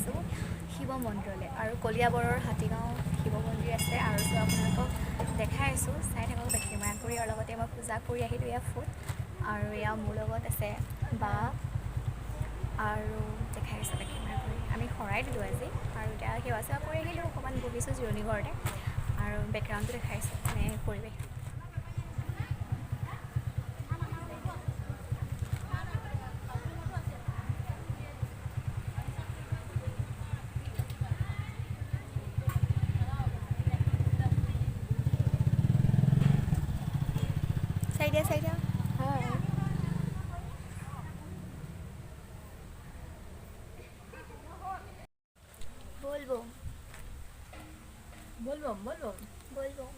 আহিছোঁ শিৱ মন্দিৰলৈ আৰু কলিয়াবৰৰ হাতীগাঁও শিৱ মন্দিৰ আছে আৰু চ' আপোনালোকক দেখাই আছোঁ, চাই থাকক। বেকেমাৰা কৰি আৰু লগতে মই পূজা কৰি আহিলোঁ। এয়া ফুট আৰু এয়া মোৰ লগত আছে বা আৰু দেখাই আছোঁ। বেকেমাৰা কৰি আমি শৰাই দিলোঁ আজি আৰু এতিয়া সেৱা চেৱা কৰি আহিলোঁ, অকণমান বহিছোঁ জিৰণি ঘৰতে আৰু বেকগ্ৰাউণ্ডটো দেখাইছোঁ, মানে পৰিৱেশ। চাই দিয়া, চাই দিয়া। বলবম। বলবম, বলবম। বলবম।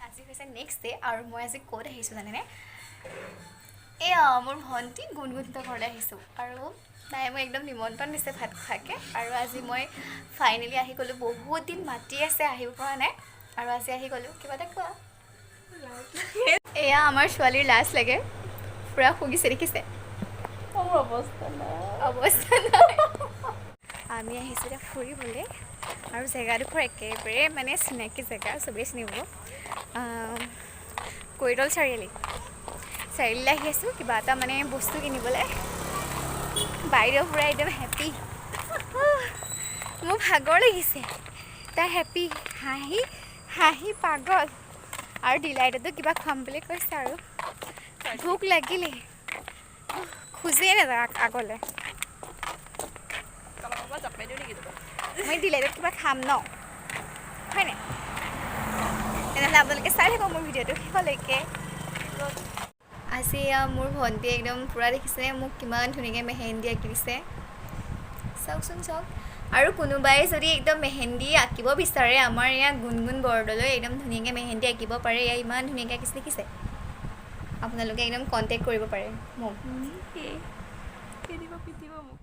আজি হৈছে নেক্সট ডে আৰু মই আজি ক'ত আহিছোঁ জানেনে? এয়া মোৰ ভণ্টি গুণগুণহঁতৰ ঘৰলৈ আহিছোঁ আৰু তাই মোক একদম নিমন্ত্ৰণ দিছে ভাত খোৱাকৈ আৰু আজি মই ফাইনেলি আহি গ'লোঁ। বহুত দিন মাতি আছে, আহিব পৰা নাই আৰু আজি আহি গ'লোঁ। কিবা এটা কোৱা। এয়া আমাৰ ছোৱালীৰ লাজ লাগে, পূৰা শুগিছে, দেখিছে? মোৰ অৱস্থা নাই। অৱস্থা নাই। আমি আহিছোঁ এতিয়া ফুৰিবলৈ আৰু জেগাডোখৰ একেবাৰে মানে চিনাকি জেগা, চবেই চিনি পাব, কৈদল চাৰিআলি। চাৰিআলিলৈ আহি আছোঁ কিবা এটা মানে বস্তু কিনিবলৈ। বাইদেউ পূৰা একদম হেপী, মোৰ ভাগৰ লাগিছে, তাই হেপী, হাঁহি হাঁহি পাগল। আৰু ডিলাইটতো কিবা খুৱাম বুলি কৈছে আৰু ভোক লাগিলেই, খোজেই নাযায় আগলৈ। মই ডিলাইটত কিবা খাম ন, হয় নাই? তেনেহ'লে আপোনালোকে চাই থাকক মোৰ ভিডিঅ'টো শেষলৈকে। আজি এয়া মোৰ ভণ্টিয়ে একদম পূৰা, দেখিছেনে মোক কিমান ধুনীয়াকৈ মেহেন্দি আঁকি দিছে? চাওকচোন, চাওক। আৰু কোনোবাই যদি একদম মেহেন্দি আঁকিব বিচাৰে, আমাৰ এয়া গুণগুণ বৰদলৈ একদম ধুনীয়াকৈ মেহেন্দি আঁকিব পাৰে। এয়া ইমান ধুনীয়াকৈ আঁকিছে, দেখিছে? আপোনালোকে একদম কণ্টেক্ট কৰিব পাৰে মোক। পিটিব, পিটিব মোক।